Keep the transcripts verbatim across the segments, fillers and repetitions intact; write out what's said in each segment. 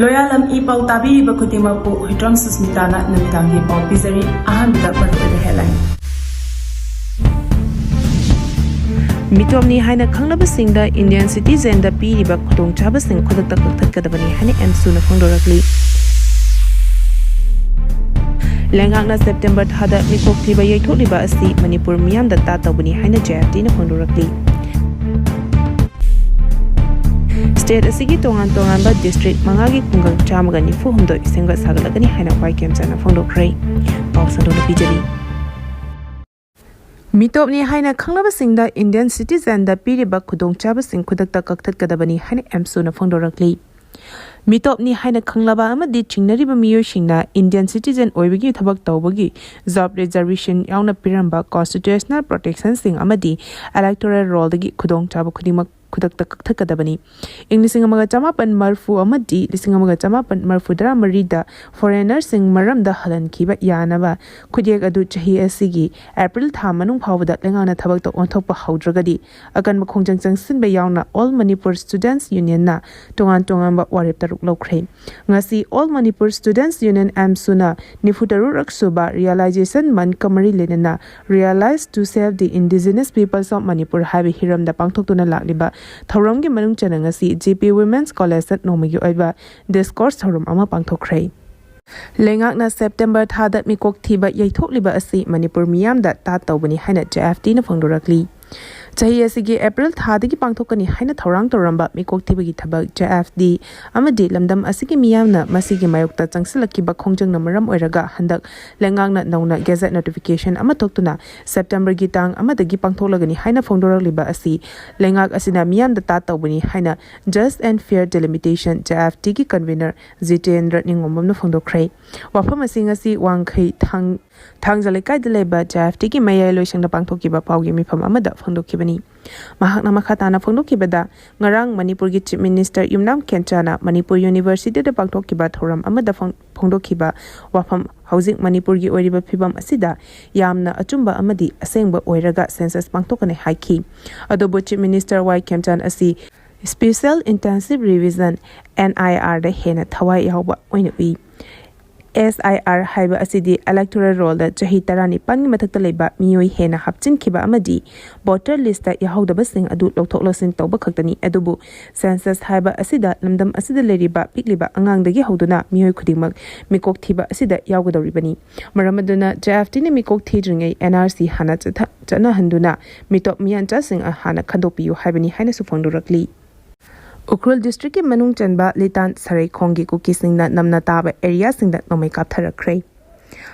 ꯂꯣꯌꯥꯂꯝ E ꯄꯥꯎ ꯇꯥꯕꯤꯔꯤꯕ ꯈꯨꯗꯤꯡꯃꯛꯄꯨ ꯍꯨꯏꯗ꯭ꯔꯣꯝ ꯁꯨꯁꯃꯤꯇꯥꯅ ꯅꯨꯃꯤꯗꯥꯡꯒꯤ ꯄꯥꯎ ꯄꯤꯖꯔꯤ꯫ ꯑꯍꯥꯟꯕꯗ ꯃꯔꯨꯑꯣꯏꯕ headline꯫ ꯃꯤꯇꯣꯞꯅꯤ ꯍꯥꯏꯅ ꯈꯪꯅꯕꯁꯤꯡꯗ Indian citizenꯗ ꯄꯤꯔꯤꯕ ꯈꯨꯗꯣꯡꯆꯥꯕꯁꯤꯡ ꯈꯨꯗꯛꯇ ꯀꯛꯊꯠꯀꯗꯕꯅꯤ ꯍꯥꯏꯅ ꯑꯦꯝꯁꯨꯅ ꯐꯣꯡꯗꯣꯔꯛꯂꯤ꯫ ꯂꯩꯉꯥꯛꯅ ꯁꯦꯞꯇꯦꯝꯕꯔ ꯊꯥꯗ ꯃꯤꯀꯣꯛ ꯊꯤꯕ ꯌꯩꯊꯣꯛꯂꯤꯕ ꯑꯁꯤ ꯃꯅꯤꯄꯨꯔ ꯃꯤꯌꯥꯝꯗ ꯇꯥꯠꯇꯧꯕꯅꯤ ꯍꯥꯏꯅ ꯖꯦ ꯑꯦꯐ ꯇꯤꯅ ꯐꯣꯡꯗꯣꯔꯛꯂꯤ꯫ State ꯑꯁꯤꯒꯤ ꯇꯣꯉꯥꯟ ꯇꯣꯉꯥꯟꯕ district ꯃꯉꯥꯒꯤ ꯈꯨꯡꯒꯪ ꯆꯥꯝꯃꯒ ꯅꯤꯐꯨ ꯍꯨꯝꯗꯣꯏ ꯁꯦꯝꯒꯠ ꯁꯥꯒꯠꯂꯒꯅꯤ ꯍꯥꯏꯅ ꯋꯥꯏ ꯀꯦꯝꯆꯟꯅ ꯐꯣꯡꯗꯣꯛꯈ꯭ꯔꯦ꯫ ꯄꯥꯎ ꯁꯟꯗꯣꯛꯅ ꯄꯤꯖꯔꯤ꯫ ꯃꯤꯇꯣꯞꯅꯤ ꯍꯥꯏꯅ ꯈꯪꯅꯕꯁꯤꯡꯗ Indian citizenꯗ ꯄꯤꯔꯤꯕ ꯈꯨꯗꯣꯡꯆꯥꯕꯁꯤꯡ ꯈꯨꯗꯛꯇ ꯀꯛꯊꯠꯀꯗꯕꯅꯤ ꯍꯥꯏꯅ ꯑꯦꯝꯁꯨꯅ ꯐꯣꯡꯗꯣꯔꯛꯂꯤ꯫ ꯃꯤꯇꯣꯞꯅꯤ ꯍꯥꯏꯅ ꯈꯪꯂꯕ ꯑꯃꯗꯤ ꯆꯤꯡꯅꯔꯤꯕ ꯃꯤꯑꯣꯏꯁꯤꯡꯅ Indian citizen ꯑꯣꯏꯕꯒꯤ ꯊꯕꯛ ꯇꯧꯕꯒꯤ job reservation ꯌꯥꯎꯅ ꯄꯤꯔꯝꯕ constitutional protectionꯁꯤꯡ ꯑꯃꯗꯤ electoral rollꯗꯒꯤ ꯈꯨꯗꯣꯡꯆꯥꯕ ꯈꯨꯗꯤꯡꯃꯛ ꯈꯨꯗꯛꯇ ꯀꯛꯊꯠꯀꯗꯕꯅꯤ꯫ ꯏꯪ ꯂꯤꯁꯤꯡ ꯑꯃꯒ ꯆꯃꯥꯄꯟ ꯃꯔꯤꯐꯨ ꯑꯃꯗꯤ ꯂꯤꯁꯤꯡ ꯑꯃꯒ ꯆꯃꯥꯄꯟ ꯃꯔꯤꯐꯨ ꯇꯔꯥꯃꯔꯤꯗ foreignerꯁꯤꯡ ꯃꯔꯝꯗ ꯍꯜꯍꯟꯈꯤꯕ ꯌꯥꯅꯕ ꯈꯨꯠꯌꯦꯛ ꯑꯗꯨ ꯆꯍꯤ ꯑꯁꯤꯒꯤ ꯑꯦꯄ꯭ꯔꯤꯜ ꯊꯥ ꯃꯅꯨꯡ ꯐꯥꯎꯕꯗ ꯂꯩꯉꯥꯛꯅ ꯊꯕꯛꯇ ꯑꯣꯟꯊꯣꯛꯄ ꯍꯧꯗ꯭ꯔꯒꯗꯤ ꯑꯀꯟꯕ ꯈꯣꯡꯖꯪ ꯆꯪꯁꯤꯟꯕ ꯌꯥꯎꯅ All Manipur Students Unionꯅ ꯇꯣꯉꯥꯟ ꯇꯣꯉꯥꯟꯕ ꯋꯥꯔꯦꯞ ꯇꯔꯨꯛ ꯂꯧꯈ꯭ꯔꯦ꯫ ꯉꯁꯤ All Manipur Students Union ꯑꯦꯝꯁꯨꯅ ꯅꯤꯐꯨ ꯇꯔꯨꯛ ꯁꯨꯕ Realization Monthꯀ ꯃꯔꯤ ꯂꯩꯅꯅ Realize to Save the Indigenous Peoples of Manipur ꯍꯥꯏꯕ ꯍꯤꯔꯝꯗ ꯄꯥꯡꯊꯣꯛꯇꯨꯅ ꯂꯥꯛꯂꯤꯕ ꯊꯧꯔꯝꯒꯤ ꯃꯅꯨꯡ ꯆꯟꯅ ꯉꯁꯤ G P Women's Collegeꯇ ꯅꯣꯡꯃꯒꯤ ꯑꯣꯏꯕ discourse ꯊꯧꯔꯝ ꯑꯃ ꯄꯥꯡꯊꯣꯛꯈ꯭ꯔꯦ꯫ ꯂꯩꯉꯥꯛꯅ ꯁꯦꯞꯇꯦꯝꯕꯔ ꯊꯥꯗ ꯃꯤꯀꯣꯛ ꯊꯤꯕ ꯌꯩꯊꯣꯛꯂꯤꯕ ꯑꯁꯤ ꯃꯅꯤꯄꯨꯔ ꯃꯤꯌꯥꯝꯗ ꯇꯥꯠꯇꯧꯕꯅꯤ ꯍꯥꯏꯅ ꯖꯦ ꯑꯦꯐ ꯇꯤꯅ ꯐꯣꯡꯗꯣꯔꯛꯂꯤ꯫ ꯆꯍꯤ ꯑꯁꯤꯒꯤ ꯑꯦꯄ꯭ꯔꯤꯜ ꯊꯥꯗꯒꯤ ꯄꯥꯡꯊꯣꯛꯀꯅꯤ ꯍꯥꯏꯅ ꯊꯧꯔꯥꯡ ꯇꯧꯔꯝꯕ ꯃꯤꯀꯣꯛ ꯊꯤꯕꯒꯤ ꯊꯕꯛ ꯖꯦ ꯑꯦꯐ ꯇꯤ ꯑꯃꯗꯤ ꯂꯝꯗꯝ ꯑꯁꯤꯒꯤ ꯃꯤꯌꯥꯝꯅ ꯃꯁꯤꯒꯤ ꯃꯥꯌꯣꯛꯇ ꯆꯪꯁꯤꯜꯂꯛꯈꯤꯕ ꯈꯣꯡꯖꯪꯅ ꯃꯔꯝ ꯑꯣꯏꯔꯒ ꯍꯟꯗꯛ ꯂꯩꯉꯥꯛꯅ ꯅꯧꯅ gazette notification ꯑꯃ ꯊꯣꯛꯇꯨꯅ ꯁꯦꯞꯇꯦꯝꯕꯔꯒꯤ ꯇꯥꯡ ꯑꯃꯗꯒꯤ ꯄꯥꯡꯊꯣꯛꯂꯒꯅꯤ ꯍꯥꯏꯅ ꯐꯣꯡꯗꯣꯔꯛꯂꯤꯕ ꯑꯁꯤ ꯂꯩꯉꯥꯛ ꯑꯁꯤꯅ ꯃꯤꯌꯥꯝꯗ ꯇꯥꯠꯇꯧꯕꯅꯤ ꯍꯥꯏꯅ Just and Fair Delimitation, J F ꯇꯤꯒꯤ convener ꯖꯤꯇꯦꯟꯗ꯭ꯔ ꯅꯤꯡꯉꯣꯝꯕꯝꯅ ꯐꯣꯡꯗꯣꯛꯈ꯭ꯔꯦ꯫ ꯋꯥꯐꯝ ꯑꯁꯤ ꯉꯁꯤ ꯋꯥꯡꯈꯩ ꯊꯥꯡ-, ꯊꯥꯡꯖ ꯂꯩꯀꯥꯏꯗ ꯂꯩꯕ ꯖꯦ ꯑꯦꯐ ꯇꯤꯒꯤ ꯃꯌꯥꯏ ꯂꯣꯏꯁꯪꯗ ꯄꯥꯡꯊꯣꯛꯈꯤꯕ ꯄꯥꯎꯒꯤ ꯃꯤꯐꯝ ꯑꯃꯗ ꯐꯣꯡꯗꯣꯛꯈꯤꯕꯅꯤ꯫ ꯃꯍꯥꯛꯅ ꯃꯈꯥ ꯇꯥꯅ ꯐꯣꯡꯗꯣꯛꯈꯤꯕꯗ, ꯉꯔꯥꯡ ꯃꯅꯤꯄꯨꯔꯒꯤ Chief Minister ꯌꯨꯝꯅꯥꯝ ꯈꯦꯝꯆꯥꯅ ꯃꯅꯤꯄꯨꯔ Universityꯗ ꯄꯥꯡꯊꯣꯛꯈꯤꯕ ꯊꯧꯔꯝ ꯑꯃꯗ ꯐꯣꯡ-, ꯐꯣꯡꯗꯣꯛꯈꯤꯕ ꯋꯥꯐꯝ, ꯍꯧꯖꯤꯛ ꯃꯅꯤꯄꯨꯔꯒꯤ ꯑꯣꯏꯔꯤꯕ ꯐꯤꯕꯝ ꯑꯁꯤꯗ ꯌꯥꯝꯅ ꯑꯆꯨꯝꯕ ꯑꯃꯗꯤ ꯑꯁꯦꯡꯕ ꯑꯣꯏꯔꯒ census ꯄꯥꯡꯊꯣꯛꯀꯅꯤ ꯍꯥꯏꯈꯤ꯫ ꯑꯗꯨꯕꯨ Chief Minister ꯋꯥꯏ ꯈꯦꯝꯆꯥꯟ ꯑꯁꯤ Special Intensive Revision, NIR ꯗ ꯍꯦꯟꯅ ꯊꯋꯥꯏ ꯌꯥꯎꯕ ꯑꯣꯏꯅ ꯎꯏ꯫ SIR ꯍꯥꯏꯕ ꯑꯁꯤꯗꯤ electoral roll ꯗ ꯆꯍꯤ ꯇꯔꯥꯅꯤꯄꯥꯟꯒꯤ ꯃꯊꯛꯇ ꯂꯩꯕ ꯃꯤꯑꯣꯏ ꯍꯦꯟꯅ ꯍꯥꯞꯆꯤꯟꯈꯤꯕ ꯑꯃꯗꯤ voter list ꯇ ꯌꯥꯎꯍꯧꯗꯕꯁꯤꯡ ꯑꯗꯨ ꯂꯧꯊꯣꯛ ꯂꯧꯁꯤꯟ ꯇꯧꯕ ꯈꯛꯇꯅꯤ꯫ ꯑꯗꯨꯕꯨ census ꯍꯥꯏꯕ ꯑꯁꯤꯗ ꯂꯝꯗꯝ ꯑꯁꯤꯗ ꯂꯩꯔꯤꯕ ꯄꯤꯛꯂꯤꯕ ꯑꯉꯥꯡꯗꯒꯤ ꯍꯧꯗꯨꯅ ꯃꯤꯑꯣꯏ ꯈꯨꯗꯤꯡꯃꯛ ꯃꯤꯀꯣꯛ ꯊꯤꯕ ꯑꯁꯤꯗ ꯌꯥꯎꯒꯗꯧꯔꯤꯕꯅꯤ꯫ ꯃꯔꯝ ꯑꯗꯨꯅ JFT ꯅ ꯃꯤꯀꯣꯛ ꯊꯤꯗ꯭ꯔꯤꯉꯩ NRC ꯍꯥꯟꯅ ꯆꯠꯊ-, ꯆꯠꯅꯍꯟꯗꯨꯅ ꯃꯤꯇꯣꯞ ꯃꯤꯌꯥꯟꯆꯥꯁꯤꯡ ꯍꯥꯟꯅ ꯈꯟꯗꯣꯛꯄꯤꯌꯨ ꯍꯥꯏꯕꯅꯤ ꯍꯥꯏꯅꯁꯨ ꯐꯣꯡꯗꯣꯔꯛꯂꯤ꯫ ꯎꯈ꯭ꯔꯨꯜ district ꯀꯤ ꯃꯅꯨꯡ ꯆꯟꯕ ꯂꯤꯇꯥꯟ ꯁꯔꯩꯈꯣꯡꯒꯤ ꯀꯨꯀꯤꯁꯤꯡꯅ ꯅꯝꯅ ꯇꯥꯕ area ꯁꯤꯡꯗ ꯅꯣꯡꯃꯩ ꯀꯥꯞꯊꯔꯛꯈ꯭ꯔꯦ꯫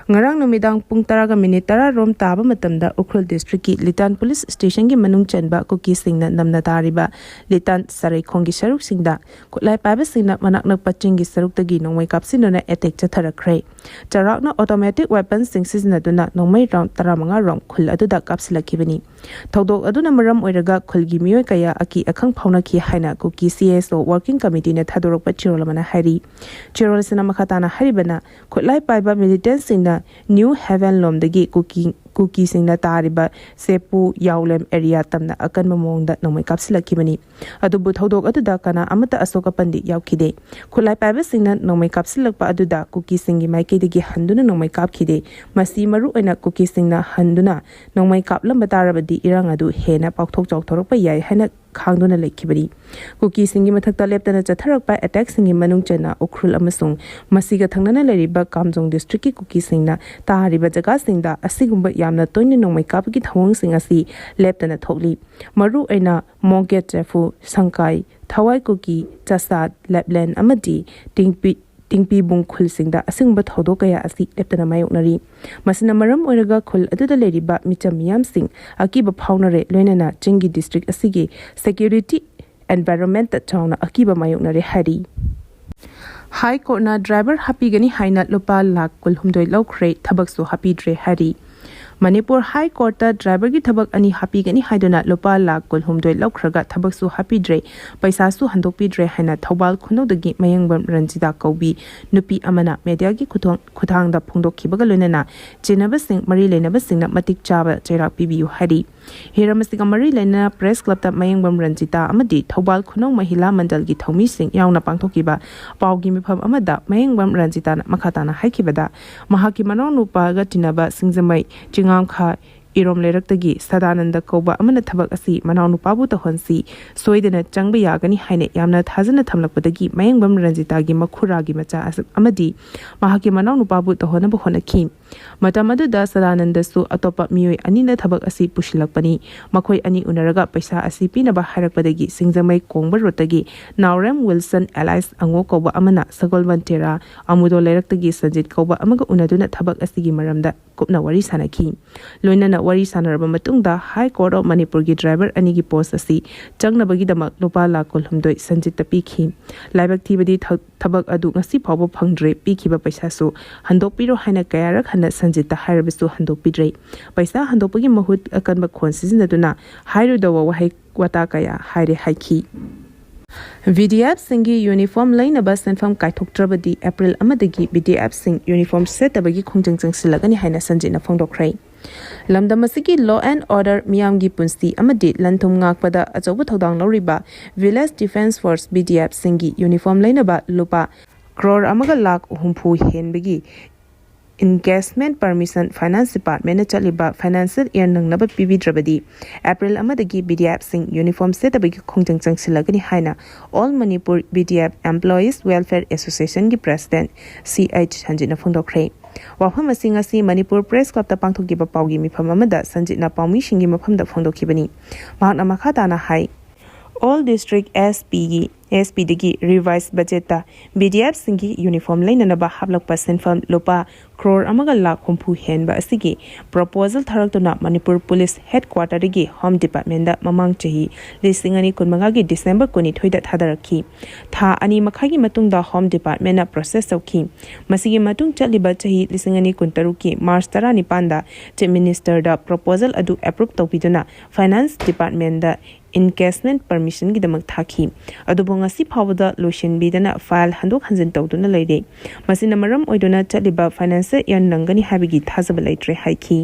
ꯉꯔꯥꯡ ꯅꯨꯃꯤꯗꯥꯡ ꯄꯨꯡ ꯇꯔꯥꯒ ꯃꯤꯅꯤꯠ ꯇꯔꯥ ꯔꯣꯝ ꯇꯥꯕ ꯃꯇꯝꯗ ꯎꯈ꯭ꯔꯨꯜ district ꯀꯤ ꯂꯤꯇꯥꯟ police station ꯒꯤ ꯃꯅꯨꯡ ꯆꯟꯕ ꯀꯨꯀꯤꯁꯤꯡꯅ ꯅꯝꯅ ꯇꯥꯔꯤꯕ ꯂꯤꯇꯥꯟ ꯁꯔꯩꯈꯣꯡꯒꯤ ꯁꯔꯨꯛꯁꯤꯡꯗ ꯈꯨꯠꯂꯥꯏ ꯄꯥꯏꯕꯁꯤꯡꯅ ꯃꯅꯥꯛ ꯅꯛꯄ ꯆꯤꯡꯒꯤ ꯁꯔꯨꯛꯇꯒꯤ ꯅꯣꯡꯃꯩ ꯀꯥꯞꯁꯤꯟꯗꯨꯅ attack ꯆꯠꯊꯔꯛꯈ꯭ꯔꯦ꯫ ꯆꯥꯎꯔꯥꯛꯅ automatic weapon ꯁꯤꯡ ꯁꯤꯖꯤꯟꯅꯗꯨꯅ ꯅꯣꯡꯃꯩ round ꯇꯔꯥꯃꯉꯥ ꯔꯣꯝ ꯈꯨꯜ ꯑꯗꯨꯗ ꯀꯥꯞꯁꯤꯜꯂꯛꯈꯤꯕꯅꯤ꯫ ꯊꯧꯗꯣꯛ ꯑꯗꯨꯅ ꯃꯔꯝ ꯑꯣꯏꯔꯒ ꯈꯨꯜꯒꯤ ꯃꯤꯑꯣꯏ ꯀꯌꯥ ꯑꯀꯤ ꯑꯈꯪ ꯐꯥꯎꯅꯈꯤ ꯍꯥꯏꯅ ꯀꯨꯀꯤ CSO working committee ꯅ ꯊꯥꯗꯣꯔꯛꯄ ꯆꯦꯔꯣꯜ ꯑꯃꯅ ꯍꯥꯏꯔꯤ꯫ ꯆꯦꯔꯣꯜ ꯑꯁꯤꯅ ꯃꯈꯥ ꯇꯥꯅ ꯍꯥꯏꯔꯤꯕꯅ, ꯈꯨꯠꯂꯥꯏ ꯄꯥꯏꯕ militant ꯁꯤꯡꯅ New Haven ꯂꯣꯝꯗꯒꯤ ꯀꯨꯀꯤ, ꯀꯨꯀꯤꯁꯤꯡꯅ ꯇꯥꯔꯤꯕ ꯁꯦꯄꯨ, ꯌꯥꯎꯂꯦꯝ area ꯇꯝꯅ ꯑꯀꯟꯕ ꯃꯑꯣꯡꯗ ꯅꯣꯡꯃꯩ ꯀꯥꯞꯁꯤꯜꯂꯛꯈꯤꯕꯅꯤ꯫ ꯑꯗꯨꯕꯨ ꯊꯧꯗꯣꯛ ꯑꯗꯨꯗ ꯀꯅꯥ ꯑꯃꯠꯇ ꯑꯁꯣꯛ ꯑꯄꯟꯗꯤ ꯌꯥꯎꯈꯤꯗꯦ꯫ ꯈꯨꯠꯂꯥꯏ ꯄꯥꯏꯕꯁꯤꯡꯅ ꯅꯣꯡꯃꯩ ꯀꯥꯞꯁꯤꯜꯂꯛꯄ ꯑꯗꯨꯗ ꯀꯨꯀꯤꯁꯤꯡꯒꯤ ꯃꯥꯏꯀꯩꯗꯒꯤ ꯍꯟꯗꯨꯅ ꯅꯣꯡꯃꯩ ꯀꯥꯞꯈꯤꯗꯦ꯫ ꯃꯁꯤ ꯃꯔꯨꯑꯣꯏꯅ ꯀꯨꯀꯤꯁꯤꯡꯅ ꯍꯟꯗꯨꯅ ꯅꯣꯡꯃꯩ ꯀꯥꯞꯂꯝꯕ ꯇꯥꯔꯕꯗꯤ ꯏꯔꯥꯡ ꯑꯗꯨ ꯍꯦꯟꯅ ꯄꯥꯛꯊꯣꯛ ꯆꯥꯎꯊꯣꯔꯛꯄ ꯌꯥꯏ ꯍꯥꯏꯅ ꯈꯥꯡꯗꯨꯅ ꯂꯩꯈꯤꯕꯅꯤ꯫ ꯀꯨꯀꯤꯁꯤꯡꯒꯤ ꯃꯊꯛꯇ ꯂꯦꯞꯇꯅ ꯆꯠꯊꯔꯛꯄ attack ꯁꯤꯡꯒꯤ ꯃꯅꯨꯡ ꯆꯟꯅ ꯎꯈ꯭ꯔꯨꯜ ꯑꯃꯁꯨꯡ ꯃꯁꯤꯒ ꯊꯪꯅꯅ ꯂꯩꯔꯤꯕ ꯀꯥꯝꯖꯣꯡ district ꯀꯤ ꯀꯨꯀꯤꯁꯤꯡꯅ ꯇꯥꯔꯤꯕ ꯖꯒꯥꯁꯤꯡꯗ ꯑꯁꯤꯒꯨꯝꯕ ꯌꯥꯝꯅ ꯇꯣꯏꯅ ꯅꯣꯡꯃꯩ ꯀꯥꯞꯄꯒꯤ ꯊꯧꯑꯣꯡꯁꯤꯡ ꯑꯁꯤ ꯂꯦꯞꯇꯅ ꯊꯣꯛꯂꯤ꯫ ꯃꯔꯨꯑꯣꯏꯅ ꯃꯣꯡꯒꯦꯠ ꯆꯦꯐꯨ, ꯁꯪꯀꯥꯏ, ꯊꯋꯥꯏ ꯀꯨꯀꯤ, ꯆꯁꯥꯠ, ꯂꯦꯞꯂꯦꯟ ꯑꯃꯗꯤ ꯇꯤꯡꯄꯤ-, ꯇꯤꯡꯄꯤꯕꯨꯡ ꯈꯨꯜꯁꯤꯡꯗ ꯑꯁꯤꯒꯨꯝꯕ ꯊꯧꯗꯣꯛ ꯀꯌꯥ ꯑꯁꯤ ꯂꯦꯞꯇꯅ ꯃꯥꯌꯣꯛꯅꯔꯤ꯫ ꯃꯁꯤꯅ ꯃꯔꯝ ꯑꯣꯏꯔꯒ ꯈꯨꯜ ꯑꯗꯨꯗ ꯂꯩꯔꯤꯕ ꯃꯤꯆꯝ ꯃꯤꯌꯥꯝꯁꯤꯡ ꯑꯀꯤꯕ ꯐꯥꯎꯅꯔꯦ, ꯂꯣꯏꯅꯅ ꯆꯤꯡꯒꯤ district ꯑꯁꯤꯒꯤ security environment ꯇ ꯆꯥꯎꯅ ꯑꯀꯤꯕ ꯃꯥꯌꯣꯛꯅꯔꯦ ꯍꯥꯏꯔꯤ꯫ High Court ꯅ driver ꯍꯥꯞꯄꯤꯒꯅꯤ ꯍꯥꯏꯅ ꯂꯨꯄꯥ ꯂꯥꯈ ꯀꯨꯟꯍꯨꯝꯗꯣꯏ ꯂꯧꯈ꯭ꯔꯦ, ꯊꯕꯛꯁꯨ ꯍꯥꯞꯄꯤꯗ꯭ꯔꯦ ꯍꯥꯏꯔꯤ꯫ ꯃꯅꯤꯄꯨꯔ ꯍꯥꯏ ꯀꯣꯔꯠꯇ ꯗ꯭ꯔꯥꯏꯚꯔꯒꯤ ꯊꯕꯛ ꯑꯅꯤ ꯍꯥꯞꯄꯤꯒꯅꯤ ꯍꯥꯏꯗꯨꯅ ꯂꯨꯄꯥ ꯂꯥꯈ ꯀꯨꯟꯍꯨꯝꯗꯣꯏ ꯂꯧꯈ꯭ꯔꯒ ꯊꯕꯛꯁꯨ ꯍꯥꯞꯄꯤꯗ꯭ꯔꯦ, ꯄꯩꯁꯥꯁꯨ ꯍꯟꯗꯣꯛꯄꯤꯗ꯭ꯔꯦ ꯍꯥꯏꯅ ꯊꯧꯕꯥꯜ ꯈꯨꯅꯧꯗꯒꯤ ꯃꯌꯦꯡꯕꯝ ꯔꯟꯖꯤꯇꯥ ꯀꯧꯕꯤ ꯅꯨꯄꯤ ꯑꯃꯅ ꯃꯦꯗꯤꯌꯥꯒꯤ ꯈꯨꯊꯣꯡ-, ꯈꯨꯊꯥꯡꯗ ꯐꯣꯡꯗꯣꯛꯈꯤꯕꯒ ꯂꯣꯏꯅꯅ ꯆꯤꯟꯅꯕꯁꯤꯡ, ꯃꯔꯤ ꯂꯩꯅꯕꯁꯤꯡꯅ ꯃꯇꯤꯛ ꯆꯥꯕ ꯆꯩꯔꯥꯛ ꯄꯤꯕꯤꯌꯨ ꯍꯥꯏꯔꯤ꯫ ꯍꯤꯔꯝ ꯑꯁꯤꯒ ꯃꯔꯤ ꯂꯩꯅꯅ ꯄ꯭ꯔꯦꯁ ꯀ꯭ꯂꯕꯇ ꯃꯌꯦꯡꯕꯝ ꯔꯟꯖꯤꯇꯥ ꯑꯃꯗꯤ ꯊꯧꯕꯥꯜ ꯈꯨꯅꯧ ꯃꯍꯤꯂꯥ ꯃꯟꯗꯜꯒꯤ ꯊꯧꯃꯤꯁꯤꯡ ꯌꯥꯎꯅ ꯄꯥꯡꯊꯣꯛꯈꯤꯕ ꯄꯥꯎꯒꯤ ꯃꯤꯐꯝ ꯑꯃꯗ ꯃꯌꯦꯡꯕꯝ ꯔꯟꯖꯤꯇꯥꯅ ꯃꯈꯥ ꯇꯥꯅ ꯍꯥꯏꯈꯤꯕꯗ, ꯃꯍꯥꯛꯀꯤ ꯃꯅꯥꯎꯅꯨꯄꯥꯒ ꯇꯤꯟꯅꯕ ꯁꯤꯡꯖꯃꯩ ꯆꯤꯉꯥꯝꯈꯥ ꯏꯔꯣꯝ ꯂꯩꯔꯛꯇꯒꯤ ꯁꯗꯥꯅꯟꯗ ꯀꯧꯕ ꯑꯃꯅ ꯊꯕꯛ ꯑꯁꯤ ꯃꯅꯥꯎꯅꯨꯄꯥꯕꯨ ꯇꯧꯍꯟꯁꯤ, ꯁꯣꯏꯗꯅ ꯆꯪꯕ ꯌꯥꯒꯅꯤ ꯍꯥꯏꯅ ꯌꯥꯝꯅ ꯊꯥꯖꯅ ꯊꯝꯂꯛꯄꯗꯒꯤ ꯃꯌꯦꯡꯕꯝ ꯔꯟꯖꯤꯇꯥꯒꯤ ꯃꯈꯨꯔꯥꯒꯤ ꯃꯆꯥ ꯑꯁ-, ꯑꯃꯗꯤ ꯃꯍꯥꯛꯀꯤ ꯃꯅꯥꯎꯅꯨꯄꯥꯕꯨ ꯇꯧꯍꯟꯅꯕ ꯍꯣꯠꯅꯈꯤ꯫ ꯃꯇꯝ ꯑꯗꯨꯗ ꯁꯗꯥꯅꯟꯗꯁꯨ ꯑꯇꯣꯞꯄ ꯃꯤꯑꯣꯏ ꯑꯅꯤꯅ ꯊꯕꯛ ꯑꯁꯤ ꯄꯨꯁꯤꯜꯂꯛꯄꯅꯤ꯫ ꯃꯈꯣꯏ ꯑꯅꯤ ꯎꯅꯔꯒ ꯄꯩꯁꯥ ꯑꯁꯤ ꯄꯤꯅꯕ ꯍꯥꯏꯔꯛꯄꯗꯒꯤ ꯁꯤꯡꯖꯃꯩ ꯀꯣꯡꯕ ꯔꯣꯗꯇꯒꯤ ꯅꯥꯎꯔꯦꯝ ꯋꯤꯜꯁꯟ ꯑꯦꯂꯥꯏꯁ ꯑꯉꯣ ꯀꯧꯕ ꯑꯃꯅ ꯁꯒꯣꯜꯕꯟ ꯇꯦꯔꯥ ꯑꯃꯨꯗꯣ ꯂꯩꯔꯛꯇꯒꯤ ꯁꯟꯖꯤꯠ ꯀꯧꯕ ꯑꯃꯒ ꯎꯅꯗꯨꯅ ꯊꯕꯛ ꯑꯁꯤꯒꯤ ꯃꯔꯝꯗ ꯀꯨꯞꯅ ꯋꯥꯔꯤ ꯁꯥꯟꯅꯈꯤ꯫ ꯂꯣꯏꯅꯅ ꯋꯥꯔꯤ ꯁꯥꯟꯅꯔꯕ ꯃꯇꯨꯡꯗ High Court of ꯃꯅꯤꯄꯨꯔꯒꯤ ꯗ꯭ꯔꯥꯏꯚꯔ ꯑꯅꯤꯒꯤ ꯄꯣꯁ ꯑꯁꯤ ꯆꯪꯅꯕꯒꯤꯗꯃꯛ ꯂꯨꯄꯥ ꯂꯥꯈ ꯀꯨꯟꯍꯨꯝꯗꯣꯏ ꯁꯟꯖꯤꯠꯇ ꯄꯤꯈꯤ꯫ ꯂꯥꯏꯕꯛ ꯊꯤꯕꯗꯤ ꯊ-, ꯊꯕꯛ ꯑꯗꯨ ꯉꯁꯤ ꯐꯥꯎꯕ ꯐꯪꯗ꯭ꯔꯦ, ꯄꯤꯈꯤꯕ ꯄꯩꯁꯥꯁꯨ ꯍꯟꯗꯣꯛꯄꯤꯔꯣ ꯍꯥꯏꯅ ꯀꯌꯥꯔꯛ ꯍꯟꯅ ꯁꯟꯖꯤꯠꯇ ꯍꯥꯏꯔꯕꯁꯨ ꯍꯟꯗꯣꯛꯄꯤꯗ꯭ꯔꯦ꯫ ꯄꯩꯁꯥ ꯍꯟꯗꯣꯛꯄꯒꯤ ꯃꯍꯨꯠ ꯑꯀꯟꯕ ꯈꯣꯟ ꯁꯤꯖꯤꯟꯅꯗꯨꯅ ꯍꯥꯏꯔꯣꯏꯗꯧꯕ ꯋꯥꯍꯩ ꯋꯥꯇꯥ ꯀꯌꯥ ꯍꯥꯏꯔꯦ ꯍꯥꯏꯈꯤ꯫ ꯚꯤꯗꯤꯑꯦꯐꯁꯤꯡꯒꯤ ꯌꯨꯅꯤꯐꯣꯔꯝ ꯂꯩꯅꯕ ꯁꯦꯟꯐꯝ ꯀꯥꯏꯊꯣꯛꯇ꯭ꯔꯕꯗꯤ ꯑꯦꯄ꯭ꯔꯤꯜ ꯑꯃꯗꯒꯤ ꯚꯤꯗꯤꯑꯦꯐꯁꯤꯡ ꯌꯨꯅꯤꯐꯣꯔꯝ ꯁꯦꯠꯇꯕꯒꯤ ꯈꯣꯡꯖꯪ ꯆꯪꯁꯤꯜꯂꯒꯅꯤ ꯍꯥꯏꯅ ꯁꯟꯖꯤꯠꯅ ꯐꯣꯡꯗꯣꯛꯈ꯭ꯔꯦ꯫ ꯂꯝꯗꯝ ꯑꯁꯤꯒꯤ law and order, ꯃꯤꯌꯥꯝꯒꯤ ꯄꯨꯟꯁꯤ ꯑꯃꯗꯤ ꯂꯟ ꯊꯨꯝ ꯉꯥꯛꯄꯗ ꯑꯆꯧꯕ ꯊꯧꯗꯥꯡ ꯂꯧꯔꯤꯕ Village Defence Force, ꯚꯤꯗꯤꯑꯦꯐꯁꯤꯡꯒꯤ ꯌꯨꯅꯤꯐꯣꯔꯝ ꯂꯩꯅꯕ ꯂꯨꯄꯥ ꯀ꯭ꯔꯣꯔ ꯑꯃꯒ ꯂꯥꯈ ꯍꯨꯝꯐꯨ ꯍꯦꯟꯕꯒꯤ engagement permission Finance Departmentꯅ ꯆꯠꯂꯤꯕ financial year ꯅꯪꯅꯕ ꯄꯤꯕꯤꯗ꯭ꯔꯕꯗꯤ ꯑꯦꯄ꯭ꯔꯤꯜ ꯑꯃꯗꯒꯤ ꯚꯤꯗꯤꯑꯦꯐꯁꯤꯡ ꯌꯨꯅꯤꯐꯣꯔꯝ ꯁꯦꯠꯇꯕꯒꯤ ꯈꯣꯡꯖꯪ ꯆꯪꯁꯤꯜꯂꯒꯅꯤ ꯍꯥꯏꯅ All Manipur V D F Employees Welfare Associationꯒꯤ president C H ꯁꯟꯖꯤꯠꯅ ꯐꯣꯡꯗꯣꯛꯈ꯭ꯔꯦ꯫ ꯋꯥꯐꯝ ꯑꯁꯤ ꯉꯁꯤ ꯃꯅꯤꯄꯨꯔ ꯄ꯭ꯔꯦꯁ ꯀ꯭ꯂꯕꯇ ꯄꯥꯡꯊꯣꯛꯈꯤꯕ ꯄꯥꯎꯒꯤ ꯃꯤꯐꯝ ꯑꯃꯗ ꯁꯟꯖꯤꯠꯅ ꯄꯥꯎꯃꯤꯁꯤꯡꯒꯤ ꯃꯐꯝꯗ ꯐꯣꯡꯗꯣꯛꯈꯤꯕꯅꯤ꯫ ꯃꯍꯥꯛꯅ ꯃꯈꯥ ꯇꯥꯅ ꯍꯥꯏ, All District S P ꯒꯤ S P ꯗꯒꯤ revised budget ꯇ B D F ꯁꯤꯡꯒꯤ uniform ꯂꯩꯅꯅꯕ ꯍꯥꯞꯂꯛꯄ ꯁꯦꯟꯐꯝ ꯂꯨꯄꯥ ꯀ꯭ꯔꯣꯔ ꯑꯃꯒ ꯂꯥꯈ ꯍꯨꯝꯐꯨ ꯍꯦꯟꯕ ꯑꯁꯤꯒꯤ proposal ꯊꯥꯔꯛꯇꯨꯅ ꯃꯅꯤꯄꯨꯔ ꯄꯨꯂꯤꯁ headquarter ꯗꯒꯤ Home Department ꯗ ꯃꯃꯥꯡ ꯆꯍꯤ ꯂꯤꯁꯤꯡ ꯑꯅꯤ ꯀꯨꯟꯃꯉꯥꯒꯤ December ꯀꯨꯟꯅꯤꯊꯣꯏꯗ ꯊꯥꯗꯔꯛꯈꯤ꯫ ꯊꯥ ꯑꯅꯤ ꯃꯈꯥꯏꯒꯤ ꯃꯇꯨꯡꯗ Home Department ꯅ process ꯇꯧꯈꯤ꯫ ꯃꯁꯤꯒꯤ ꯃꯇꯨꯡ ꯆꯠꯂꯤꯕ ꯆꯍꯤ ꯂꯤꯁꯤꯡ ꯑꯅꯤ ꯀꯨꯟꯇꯔꯨꯛꯀꯤ March ꯇꯔꯥꯅꯤꯄꯥꯟꯗ Chief Minister ꯗ proposal ꯑꯗꯨ approve ꯇꯧꯕꯤꯗꯨꯅ Finance Department ꯗ encashment permission ꯒꯤꯗꯃꯛ ꯊꯥꯈꯤ꯫ ꯑꯗꯨꯕꯨ ꯉꯁꯤ ꯐꯥꯎꯕꯗ ꯂꯣꯏꯁꯤꯟꯕꯤꯗꯅ file ꯍꯟꯗꯣꯛ ꯍꯟꯖꯤꯟ ꯇꯧꯗꯨꯅ ꯂꯩꯔꯦ꯫ ꯃꯁꯤꯅ ꯃꯔꯝ ꯑꯣꯏꯗꯨꯅ ꯆꯠꯂꯤꯕ financial year ꯅꯪꯒꯅꯤ ꯍꯥꯏꯕꯒꯤ ꯊꯥꯖꯕ ꯂꯩꯇ꯭ꯔꯦ ꯍꯥꯏꯈꯤ꯫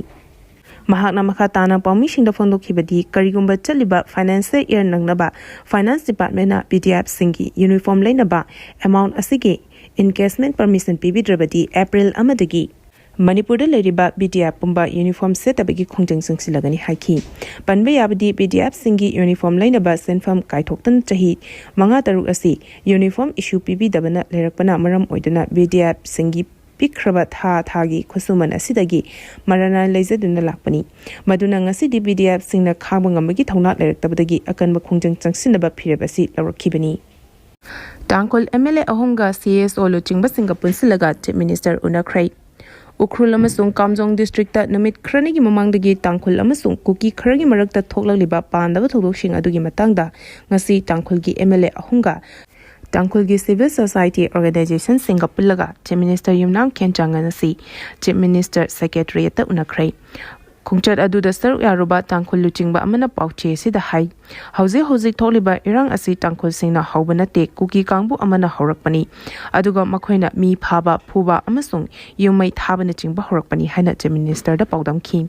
ꯃꯍꯥꯛꯅ ꯃꯈꯥ ꯇꯥꯅ ꯄꯥꯎꯃꯤꯁꯤꯡꯗ ꯐꯣꯡꯗꯣꯛꯈꯤꯕꯗꯤ, ꯀꯔꯤꯒꯨꯝꯕ ꯆꯠꯂꯤꯕ financial year ꯅꯪꯅꯕ Finance Department ꯅ B D F ꯁꯤꯡꯒꯤ uniform ꯂꯩꯅꯕ amount ꯑꯁꯤꯒꯤ encashment permission ꯄꯤꯕꯤꯗ꯭ꯔꯕꯗꯤ April ꯑꯃꯗꯒꯤ ꯃꯅꯤꯄꯨꯔꯗ ꯂꯩꯔꯤꯕ B D F ꯄꯨꯝꯕ uniform ꯁꯦꯠꯇꯕꯒꯤ ꯈꯣꯡꯖꯪ ꯆꯪꯁꯤꯜꯂꯒꯅꯤ ꯍꯥꯏꯈꯤ꯫ ꯄꯟꯕ ꯌꯥꯕꯗꯤ, B D F ꯁꯤꯡꯒꯤ uniform ꯂꯩꯅꯕ ꯁꯦꯟꯐꯝ ꯀꯥꯏꯊꯣꯛꯇꯅ ꯆꯍꯤ ꯃꯉꯥ ꯇꯔꯨꯛ ꯑꯁꯤ uniform issue ꯄꯤꯕꯤꯗꯕꯅ ꯂꯩꯔꯛꯄꯅ ꯃꯔꯝ ꯑꯣꯏꯗꯨꯅ B D F ꯁꯤꯡꯒꯤ ꯄꯤꯛꯈ꯭ꯔꯕ ꯊꯥ ꯊꯥꯒꯤ ꯈꯨꯠꯁꯨꯃꯟ ꯑꯁꯤꯗꯒꯤ ꯃꯔꯥꯅꯥꯏ ꯂꯩꯖꯗꯨꯅ ꯂꯥꯛꯄꯅꯤ꯫ ꯃꯗꯨꯅ ꯉꯁꯤꯗꯤ B D F ꯁꯤꯡꯅ ꯈꯥꯡꯕ ꯉꯝꯕꯒꯤ ꯊꯧꯅꯥ ꯂꯩꯔꯛꯇꯕꯗꯒꯤ ꯑꯀꯟꯕ ꯈꯣꯡꯖꯪ ꯆꯪꯁꯤꯟꯅꯕ ꯐꯤꯔꯦꯞ ꯑꯁꯤ ꯂꯧꯔꯛꯈꯤꯕꯅꯤ꯫ ꯇꯥꯡꯈꯨꯜ M L A ꯑꯍꯨꯝꯒ C S O ꯂꯨꯆꯤꯡꯕꯁꯤꯡꯒ ꯄꯨꯟꯁꯤꯜꯂꯒ Chief Minister ꯎꯅꯈ꯭ꯔꯦ꯫ ꯎꯈ꯭ꯔꯨꯜ ꯑꯃꯁꯨꯡ ꯀꯥꯝꯖꯣꯡ district ꯇ ꯅꯨꯃꯤꯠ ꯈꯔꯅꯤꯒꯤ ꯃꯃꯥꯡꯗꯒꯤ ꯇꯥꯡꯈꯨꯜ ꯑꯃꯁꯨꯡ ꯀꯨꯀꯤ ꯈꯔꯒꯤ ꯃꯔꯛꯇ ꯊꯣꯛꯂꯛꯂꯤꯕ ꯄꯥꯝꯗꯕ ꯊꯧꯗꯣꯛꯁꯤꯡ ꯑꯗꯨꯒꯤ ꯃꯇꯥꯡꯗ ꯉꯁꯤ ꯇꯥꯡꯈꯨꯜꯒꯤ M L A ꯑꯍꯨꯝꯒ ꯇꯥꯡꯈꯨꯜꯒꯤ civil society organization ꯁꯤꯡꯒ ꯄꯨꯜꯂꯒ Chief Minister ꯌꯨꯝꯅꯥꯝ ꯈꯦꯟꯆꯥꯡ ꯉꯁꯤ Chief Minister Secretariat ꯇ ꯎꯅꯈ꯭ꯔꯦ꯫ ꯈꯣꯡꯆꯠ ꯑꯗꯨꯗ ꯁꯔꯨꯛ ꯌꯥꯔꯨꯕ ꯇꯥꯡꯈꯨꯜ ꯂꯨꯆꯤꯡꯕ ꯑꯃꯅ ꯄꯥꯎꯆꯦ ꯑꯁꯤꯗ ꯍꯥꯏ, ꯍꯧꯖꯤꯛ ꯍꯧꯖꯤꯛ ꯊꯣꯛꯂꯤꯕ ꯏꯔꯥꯡ ꯑꯁꯤ ꯇꯥꯡꯈꯨꯜꯁꯤꯡꯅ ꯍꯧꯕ ꯅꯠꯇꯦ, ꯀꯨꯀꯤ ꯀꯥꯡꯕꯨ ꯑꯃꯅ ꯍꯧꯔꯛꯄꯅꯤ꯫ ꯑꯗꯨꯒ ꯃꯈꯣꯏꯅ ꯃꯤ ꯐꯥꯕ, ꯐꯨꯕ ꯑꯃꯁꯨꯡ ꯌꯨꯝ ꯃꯩ ꯊꯥꯕꯅꯆꯤꯡꯕ ꯍꯧꯔꯛꯄꯅꯤ ꯍꯥꯏꯅ Chief Minister ꯗ ꯄꯥꯎꯗꯝꯈꯤ꯫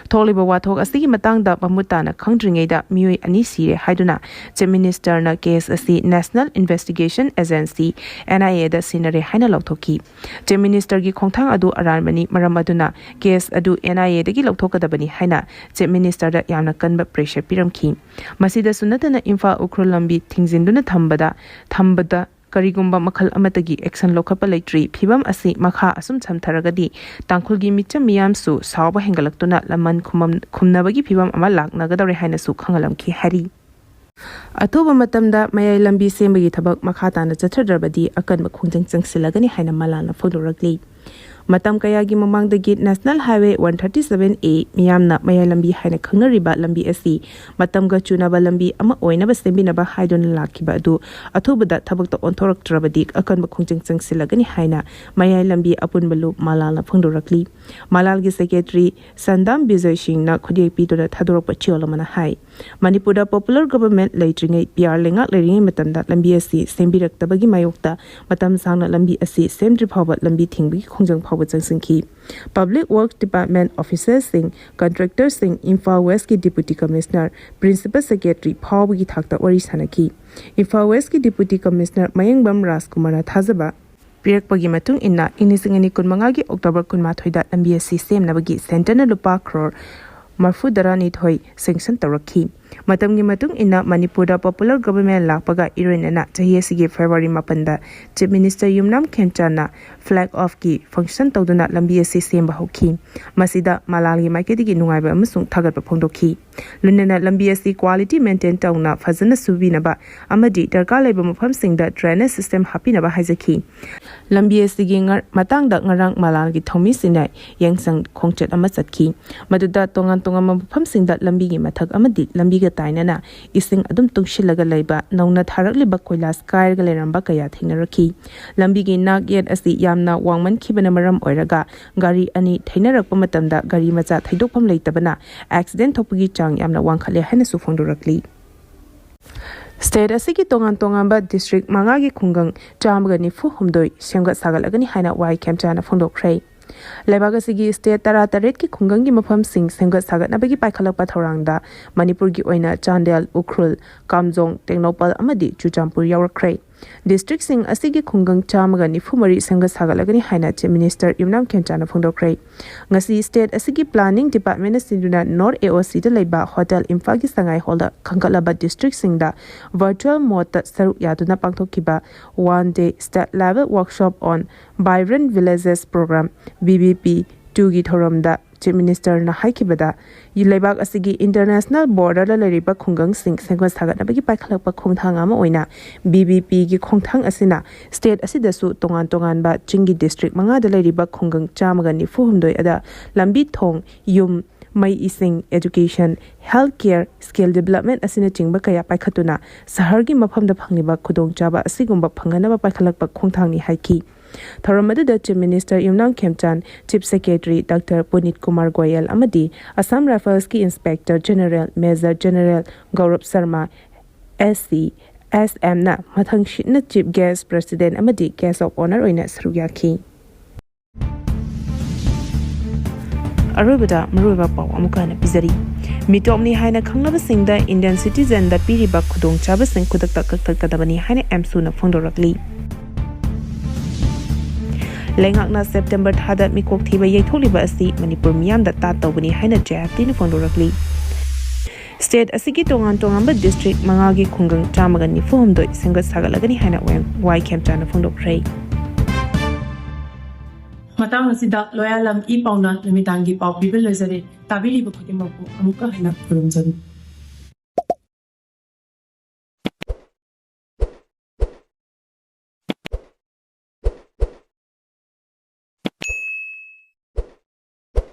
ꯊꯣꯛꯂꯤꯕ ꯋꯥꯊꯣꯛ ꯑꯁꯤꯒꯤ ꯃꯇꯥꯡꯗ ꯃꯃꯨꯠ ꯇꯥꯅ ꯈꯪꯗ꯭ꯔꯤꯉꯩꯗ ꯃꯤꯑꯣꯏ ꯑꯅꯤ ꯁꯤꯔꯦ ꯍꯥꯏꯗꯨꯅ Chief Minister ꯅ case ꯑꯁꯤ National Investigation Agency, N I A ꯗ ꯁꯤꯟꯅꯔꯦ ꯍꯥꯏꯅ ꯂꯥꯎꯊꯣꯛꯈꯤ꯫ Chief Minister ꯒꯤ ꯈꯣꯡꯊꯥꯡ ꯑꯗꯨ ꯑꯔꯥꯟꯕꯅꯤ, ꯃꯔꯝ ꯑꯗꯨꯅ case ꯑꯗꯨ N I A ꯗꯒꯤ ꯂꯧꯊꯣꯛꯀꯗꯕꯅꯤ ꯍꯥꯏꯅ Chief Minister ꯗ ꯌꯥꯝꯅ ꯀꯟꯕ pressure ꯄꯤꯔꯝꯈꯤ꯫ ꯃꯁꯤꯗꯁꯨ ꯅꯠꯇꯅ ꯏꯝꯐꯥꯜ ꯎꯈ꯭ꯔꯨꯜ ꯂꯝꯕꯤ ꯊꯤꯡꯖꯤꯟꯗꯨꯅ ꯊꯝꯕꯗ, ꯊꯝꯕꯗ ꯀꯔꯤꯒꯨꯝꯕ ꯃꯈꯜ ꯑꯃꯠꯇꯒꯤ action ꯂꯧꯈꯠꯄ ꯂꯩꯇ꯭ꯔꯤ꯫ ꯐꯤꯚꯝ ꯑꯁꯤ ꯃꯈꯥ ꯑꯁꯨꯝ ꯁꯝꯊꯔꯒꯗꯤ ꯇꯥꯡꯈꯨꯜꯒꯤ ꯃꯤꯆꯝ ꯃꯤꯌꯥꯝꯁꯨ ꯁꯥꯎꯕ ꯍꯦꯟꯒꯠꯂꯛꯇꯨꯅ ꯂꯃꯟ ꯈꯨꯃꯝ-, ꯈꯨꯝꯅꯕꯒꯤ ꯐꯤꯚꯝ ꯑꯃ ꯂꯥꯛꯅꯒꯗꯧꯔꯦ ꯍꯥꯏꯅꯁꯨ ꯈꯪꯍꯜꯂꯝꯈꯤ ꯍꯥꯏꯔꯤ꯫ ꯑꯊꯨꯕ ꯃꯇꯝꯗ ꯃꯌꯥꯏ ꯂꯝꯕꯤ ꯁꯦꯝꯕꯒꯤ ꯊꯕꯛ ꯃꯈꯥ ꯇꯥꯅ ꯆꯠꯊꯗ꯭ꯔꯕꯗꯤ ꯑꯀꯟꯕ ꯈꯣꯡꯖꯪ ꯆꯪꯁꯤꯜꯂꯒꯅꯤ ꯍꯥꯏꯅ ꯃꯂꯥꯜꯅ ꯐꯣꯡꯗꯣꯔꯛꯂꯤ꯫ ꯃꯇꯝ ꯀꯌꯥꯒꯤ ꯃꯃꯥꯡꯗꯒꯤ National Highway one thirty seven A, ꯃꯤꯌꯥꯝꯅ ꯃꯌꯥꯏ ꯂꯝꯕꯤ ꯍꯥꯏꯅ ꯈꯪꯅꯔꯤꯕ ꯂꯝꯕꯤ ꯑꯁꯤ ꯃꯇꯝꯒ ꯆꯨꯅꯕ ꯂꯝꯕꯤ ꯑꯃ ꯑꯣꯏꯅꯕ ꯁꯦꯝꯕꯤꯅꯕ ꯍꯥꯏꯗꯨꯅ ꯂꯥꯛꯈꯤꯕ ꯑꯗꯨ ꯑꯊꯨꯕꯗ ꯊꯕꯛꯇ ꯑꯣꯟꯊꯣꯔꯛꯇ꯭ꯔꯕꯗꯤ ꯑꯀꯟꯕ ꯈꯣꯡꯖꯪ ꯆꯪꯁꯤꯜꯂꯒꯅꯤ ꯍꯥꯏꯅ ꯃꯌꯥꯏ ꯂꯝꯕꯤ ꯑꯄꯨꯟꯕ ꯂꯨꯞ ꯃꯂꯥꯜꯅ ꯐꯣꯡꯗꯣꯔꯛꯂꯤ꯫ ꯃꯂꯥꯜꯒꯤ ꯁꯦꯀ꯭ꯔꯦꯇꯔꯤ ꯁꯟꯗꯥꯝ ꯕꯤꯖꯣꯏ ꯁꯤꯡꯅ ꯈꯨꯠꯌꯦꯛ ꯄꯤꯗꯨꯅ ꯊꯥꯗꯣꯔꯛꯄ ꯆꯦꯌꯣꯜ ꯑꯃꯅ ꯍꯥꯏ, ꯃꯅꯤꯄꯨꯔꯗ ꯄꯣꯄꯨꯂꯔ ꯒꯚꯔꯟꯃꯦꯟꯠ ꯂꯩꯇ꯭ꯔꯤꯉꯩ, ꯄꯤ ꯑꯥꯔ ꯂꯩꯉꯥꯛ ꯂꯩꯔꯤꯉꯩ ꯃꯇꯝꯗ ꯂꯝꯕꯤ ꯑꯁꯤ ꯁꯦꯝꯕꯤꯔꯛꯇꯕꯒꯤ ꯃꯥꯌꯣꯛꯇ ꯃꯇꯝ ꯁꯥꯡꯅ ꯂꯝꯕꯤ ꯑꯁꯤ ꯁꯦꯝꯗ꯭ꯔꯤ ꯐꯥꯎꯕ ꯂꯝꯕꯤ ꯊꯤꯡꯕꯒꯤ ꯈꯣꯡꯖꯪ ꯐꯥꯎꯕ ꯆꯪꯁꯤꯟꯈꯤ꯫ Public Works Department officialꯁꯤꯡ, contractorꯁꯤꯡ, ꯏꯝꯐꯥꯜ ꯋꯦꯁꯀꯤ Deputy Commissioner, Principal Secretary ꯐꯥꯎꯕꯒꯤ ꯊꯥꯛꯇ ꯋꯥꯔꯤ ꯁꯥꯅꯈꯤ꯫ ꯏꯝꯐꯥꯜ ꯋꯦꯁꯀꯤ Deputy Commissioner ꯃꯌꯦꯡꯕꯝ ꯔꯥꯖꯀꯨꯃꯥꯔꯅ ꯊꯥꯖꯕ ꯄꯤꯔꯛꯄꯒꯤ ꯃꯇꯨꯡ ꯏꯟꯅ, ꯏꯪ ꯂꯤꯁꯤꯡ ꯑꯅꯤ ꯀꯨꯟꯃꯉꯥꯒꯤ ꯑꯣꯛꯇꯣꯕꯔ ꯀꯨꯟꯃꯥꯊꯣꯏꯗ ꯂꯝꯕꯤ ꯑꯁꯤ ꯁꯦꯝꯅꯕꯒꯤ centreꯅ ꯂꯨꯄꯥ ꯀ꯭ꯔꯣꯔ ꯃꯔꯐꯨꯇꯔꯥꯅꯤꯊꯣꯏ sanction ꯇꯧꯔꯛꯈꯤ꯫ ꯃꯇꯝꯒꯤ ꯃꯇꯨꯡ ꯏꯟꯅ ꯃꯅꯤꯄꯨꯔꯗ ꯄꯣꯄꯨꯂꯔ ꯒꯚꯔꯟꯃꯦꯟꯠ ꯂꯥꯛꯄꯒ ꯏꯔꯣꯏꯅꯅ ꯆꯍꯤ ꯑꯁꯤꯒꯤ ꯐꯦꯕ꯭ꯔꯨꯋꯥꯔꯤ ꯃꯥꯄꯟꯗ Chief Minister ꯌꯨꯝꯅꯥꯝ ꯈꯦꯝꯆꯥꯟꯅ flag offꯀꯤ function ꯇꯧꯗꯨꯅ ꯂꯝꯕꯤ ꯑꯁꯤ ꯁꯦꯝꯕ ꯍꯧꯈꯤ꯫ ꯃꯁꯤꯗ ꯃꯂꯥꯜꯒꯤ ꯃꯥꯏꯀꯩꯗꯒꯤ ꯅꯨꯡꯉꯥꯏꯕ ꯑꯃꯁꯨꯡ ꯊꯥꯒꯠꯄ ꯐꯣꯡꯗꯣꯛꯈꯤ꯫ ꯂꯣꯏꯅꯅ ꯂꯝꯕꯤ ꯑꯁꯤ quality maintain ꯇꯧꯅ ꯐꯖꯅ ꯁꯨꯕꯤꯅꯕ ꯑꯃꯗꯤ ꯗꯔꯀꯥꯔ ꯂꯩꯕ ꯃꯐꯝꯁꯤꯡꯗ drainage system ꯍꯥꯞꯄꯤꯅꯕ ꯍꯥꯏꯖꯈꯤ꯫ ꯂꯝꯕꯤ ꯑꯁꯤꯒꯤ ꯉ-, ꯃꯇꯥꯡꯗ ꯉꯔꯥꯡ ꯃꯂꯥꯜꯒꯤ ꯊꯧꯃꯤꯁꯤꯡꯅ ꯌꯥꯏꯁꯪ ꯈꯣꯡꯆꯠ ꯑꯃ ꯆꯠꯈꯤ꯫ ꯃꯗꯨꯗ ꯇꯣꯉꯥꯟ ꯇꯣꯉꯥꯟꯕ ꯃꯐꯝꯁꯤꯡꯗ ꯂꯝꯕꯤꯒꯤ ꯃꯊꯛ ꯑꯃꯗꯤ ꯂꯝꯕꯤꯒ ꯇꯥꯏꯅꯅ ꯏꯁꯤꯡ ꯑꯗꯨꯝ ꯇꯨꯡꯁꯤꯜꯂꯒ ꯂꯩꯕ, ꯅꯧꯅ ꯊꯥꯔꯛꯂꯤꯕ ꯀꯣꯏꯂꯥꯁ ꯀꯥꯏꯔꯒ ꯂꯩꯔꯝꯕ ꯀꯌꯥ ꯊꯦꯡꯅꯔꯛꯈꯤ꯫ ꯂꯝꯕꯤꯒꯤ ꯅꯥꯛ ꯌꯦꯠ ꯑꯁꯤ ꯌꯥꯝꯅ ꯋꯥꯡꯃꯟꯈꯤꯕꯅ ꯃꯔꯝ ꯑꯣꯏꯔꯒ ꯒꯥꯔꯤ ꯑꯅꯤ ꯊꯩꯅꯔꯛꯄ ꯃꯇꯝꯗ ꯒꯥꯔꯤ ꯃꯆꯥ ꯊꯩꯗꯣꯛꯐꯝ ꯂꯩꯇꯕꯅ accident ꯊꯣꯛꯄꯒꯤ ꯆꯥꯡ ꯌꯥꯝꯅ ꯋꯥꯡꯈꯠꯂꯦ ꯍꯥꯏꯅꯁꯨ ꯐꯣꯡꯗꯣꯔꯛꯂꯤ꯫ State ꯑꯁꯤꯒꯤ ꯇꯣꯉꯥꯟ ꯇꯣꯉꯥꯟꯕ district ꯃꯉꯥꯒꯤ ꯈꯨꯡꯒꯪ ꯆꯥꯝꯃꯒ ꯅꯤꯐꯨ ꯍꯨꯝꯗꯣꯏ ꯁꯦꯝꯒꯠ ꯁꯥꯒꯠꯂꯒꯅꯤ ꯍꯥꯏꯅ ꯋꯥꯏ ꯈꯦꯝꯆꯥꯅ ꯐꯣꯡꯗꯣꯛꯈ꯭ꯔꯦ꯫ ꯂꯩꯕꯥꯛ ꯑꯁꯤꯒꯤ state ꯇꯔꯥꯇꯔꯦꯠꯀꯤ ꯈꯨꯡꯒꯪꯒꯤ ꯃꯐꯝꯁꯤꯡ ꯁꯦꯝꯒꯠ ꯁꯥꯒꯠꯅꯕꯒꯤ ꯄꯥꯏꯈꯠꯂꯛꯄ ꯊꯧꯔꯥꯡꯗ ꯃꯅꯤꯄꯨꯔꯒꯤ ꯑꯣꯏꯅ ꯆꯥꯟꯗꯦꯜ, ꯎꯈ꯭ꯔꯨꯜ, ꯀꯥꯝꯖꯣꯡ, ꯇꯦꯡꯅꯧꯄꯜ ꯑꯃꯗꯤ ꯆꯨꯔꯆꯥꯟꯄꯨꯔ ꯌꯥꯎꯔꯛꯈ꯭ꯔꯦ꯫ Districtꯁꯤꯡ ꯑꯁꯤꯒꯤ ꯈꯨꯡꯒꯪ ꯆꯥꯝꯃꯒ ꯅꯤꯐꯨ ꯃꯔꯤ ꯁꯦꯝꯒꯠ ꯁꯥꯒꯠꯂꯒꯅꯤ ꯍꯥꯏꯅ Chief Minister ꯌꯨꯝꯅꯥꯝ ꯈꯦꯝꯆꯥꯅ ꯐꯣꯡꯗꯣꯛꯈ꯭ꯔꯦ꯫ ꯉꯁꯤ state ꯑꯁꯤꯒꯤ planning departmentꯅ ꯁꯤꯟꯗꯨꯅ North A O Cꯗ ꯂꯩꯕ Hotel ꯏꯝꯐꯥꯜꯒꯤ ꯁꯉꯥꯏ hallꯗ ꯈꯟꯒꯠꯂꯕ districtꯁꯤꯡꯗ virtual modeꯇ ꯁꯔꯨꯛ ꯌꯥꯗꯨꯅ ꯄꯥꯡꯊꯣꯛꯈꯤꯕ one day state level workshop on Vibrant Villages Program, V V P twoꯒꯤ ꯊꯧꯔꯝꯗ Chief Minister ꯅ ꯍꯥꯏꯈꯤꯕꯗ, ꯂꯩꯕꯥꯛ ꯑꯁꯤꯒꯤ international border ꯗ ꯂꯩꯔꯤꯕ ꯈꯨꯡꯒꯪꯁꯤꯡ ꯁꯦꯝꯒꯠ ꯁꯥꯒꯠꯅꯕꯒꯤ ꯄꯥꯏꯈꯠꯂꯛꯄ ꯈꯣꯡꯊꯥꯡ ꯑꯃ ꯑꯣꯏꯅ B B P ꯒꯤ ꯈꯣꯡꯊꯥꯡ ꯑꯁꯤꯅ state ꯑꯁꯤꯗꯁꯨ ꯇꯣꯉꯥꯟ ꯇꯣꯉꯥꯟꯕ ꯆꯤꯡꯒꯤ district ꯃꯉꯥꯗ ꯂꯩꯔꯤꯕ ꯈꯨꯡꯒꯪ ꯆꯥꯝꯃꯒ ꯅꯤꯐꯨ ꯍꯨꯝꯗꯣꯏ ꯑꯗ ꯂꯝꯕꯤ ꯊꯣꯡ, ꯌꯨꯝ, ꯃꯩ ꯏꯁꯤꯡ, education, health care, skill development ꯑꯁꯤꯅꯆꯤꯡꯕ ꯀꯌꯥ ꯄꯥꯏꯈꯠꯇꯨꯅ ꯁꯍꯔꯒꯤ ꯃꯐꯝꯗ ꯐꯪꯂꯤꯕ ꯈꯨꯗꯣꯡꯆꯥꯕ ꯑꯁꯤꯒꯨꯝꯕ ꯐꯪꯅꯅꯕ ꯄꯥꯏꯈꯠꯂꯛꯄ ꯈꯣꯡꯊꯥꯡꯅꯤ ꯍꯥꯏꯈꯤ꯫ ꯊꯧꯔꯝ ꯑꯗꯨꯗ Chief Minister ꯌꯨꯝꯅꯥꯝ ꯈꯦꯝꯆꯥꯟ, Chief Secretary Doctor ꯄꯨꯅꯤꯠ Kumar Goyal ꯑꯃꯗꯤ Assam Rifles ꯀꯤ Inspector General Major General ꯒꯧꯔꯕ Sharma, S C, S M ꯅ ꯃꯊꯪꯁꯤꯠꯅ Chief Guest, President ꯑꯃꯗꯤ Guest of Honour ꯑꯣꯏꯅ ꯁꯔꯨꯛ ꯌꯥꯈꯤ꯫ ꯑꯔꯣꯏꯕꯗ ꯃꯔꯨꯑꯣꯏꯕ ꯄꯥꯎ ꯑꯃꯨꯛꯀ ꯍꯟꯅ ꯄꯤꯖꯔꯤ꯫ ꯃꯤꯇꯣꯞꯅꯤ ꯍꯥꯏꯅ ꯈꯪꯅꯕꯁꯤꯡꯗ Indian citizen ꯗ ꯄꯤꯔꯤꯕ ꯈꯨꯗꯣꯡꯆꯥꯕꯁꯤꯡ ꯈꯨꯗꯛꯇ ꯀꯛꯊꯠꯀꯗꯕꯅꯤ ꯍꯥꯏꯅ ꯑꯦꯝꯁꯨꯅ ꯐꯣꯡꯗꯣꯔꯛꯂꯤ꯫ ꯂꯩꯉꯥꯛꯅ September ꯊꯥꯗ ꯃꯤꯀꯣꯛ ꯊꯤꯕ ꯌꯩꯊꯣꯛꯂꯤꯕ ꯑꯁꯤ ꯃꯅꯤꯄꯨꯔ ꯃꯤꯌꯥꯝꯗ ꯇꯥꯠ ꯇꯧꯕꯅꯤ ꯍꯥꯏꯅ J I F T ꯅ ꯐꯣꯡꯗꯣꯔꯛꯂꯤ꯫ State ꯑꯁꯤꯒꯤ ꯇꯣꯉꯥꯟ ꯇꯣꯉꯥꯟꯕ district ꯃꯉꯥꯒꯤ ꯈꯨꯡꯒꯪ ꯆꯥꯝꯃꯒ ꯅꯤꯐꯨ ꯍꯨꯝꯗꯣꯏ ꯁꯦꯝꯒꯠ ꯁꯥꯒꯠꯂꯒꯅꯤ ꯍꯥꯏꯅ ꯋꯥꯏ ꯈꯦꯝꯆꯥꯟꯅ ꯐꯣꯡꯗꯣꯛꯈ꯭ꯔꯦ꯫ ꯃꯇꯥꯡ ꯑꯁꯤꯗ ꯂꯣꯌꯥꯂꯝ ꯏ ꯄꯥꯎꯅ ꯅꯨꯃꯤꯗꯥꯡꯒꯤ ꯄꯥꯎ ꯄꯤꯕ ꯂꯣꯏꯖꯔꯦ꯫ ꯇꯥꯕꯤꯔꯤꯕ ꯈꯨꯗꯤꯡꯃꯛꯄꯨ ꯑꯃꯨꯛꯀ ꯍꯟꯅ ꯈꯨꯔꯨꯝꯖꯔꯤ꯫